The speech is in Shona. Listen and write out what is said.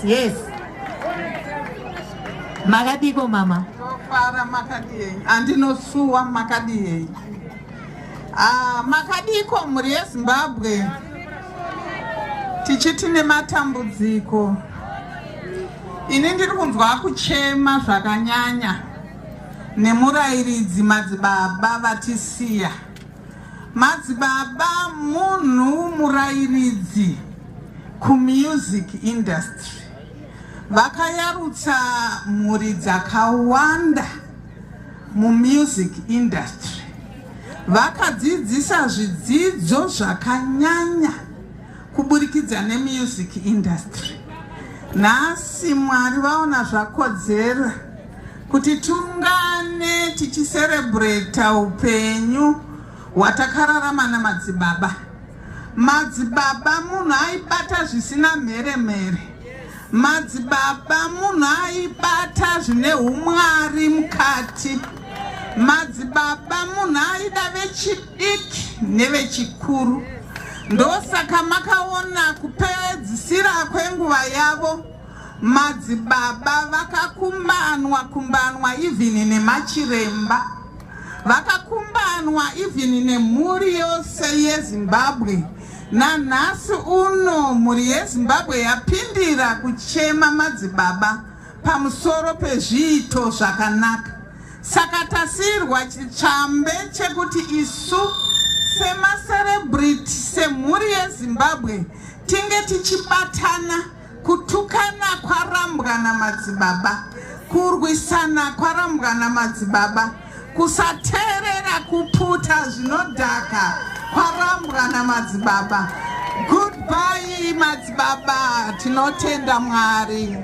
Yes. Makadiko, mama? Ndofara, makadii? Andinosuwa, makadii? Ah, makadiko mhuri yeZimbabwe? Tichiti nematambudziko, ini ndiri kunzwa kuchema zvakanyanya nemurayiridzi Madzibaba vatisiya. Madzibaba munhu murayiridzi kumusic industry, vakayarutsa mhuri dzakawanda mumusic industry, vakadzidzisa zvidzidzo zvakanyanya kuburikidza nemusic industry. Nhasi Mwari vaona zvakodzera kuti tiungane tichiserebreta upenyu hwatakararama namadzibaba. Madzibaba munhu aibata zvisina mheremhere. Madzibaba munhu aibata zvine umwari mukati. Madzibaba munhu aida vechidiki nevechikuru. Ndosaka makaona kupedzisira kwenguva yavo, madzibaba vakakumbanwa kumbanwa even nemachiremba, vakakumbanwa even nemhuri yose yeZimbabwe. Nanhasi uno mhuri yeZimbabwe yapindira kuchema madzibaba pamusoro pezviito zvakanaka. Saka tasiyirwa chitsvambe chekuti isu semacelebrity, semhuri yeZimbabwe, tinge tichibatana. Kutukana kwarambwa namadzibaba, kurwisana kwarambwa namadzibaba, kusateerera, kuputa zvinodhaka kwarambwa namadzibaba. Goodbye, madzibaba. Tinotenda Mwari.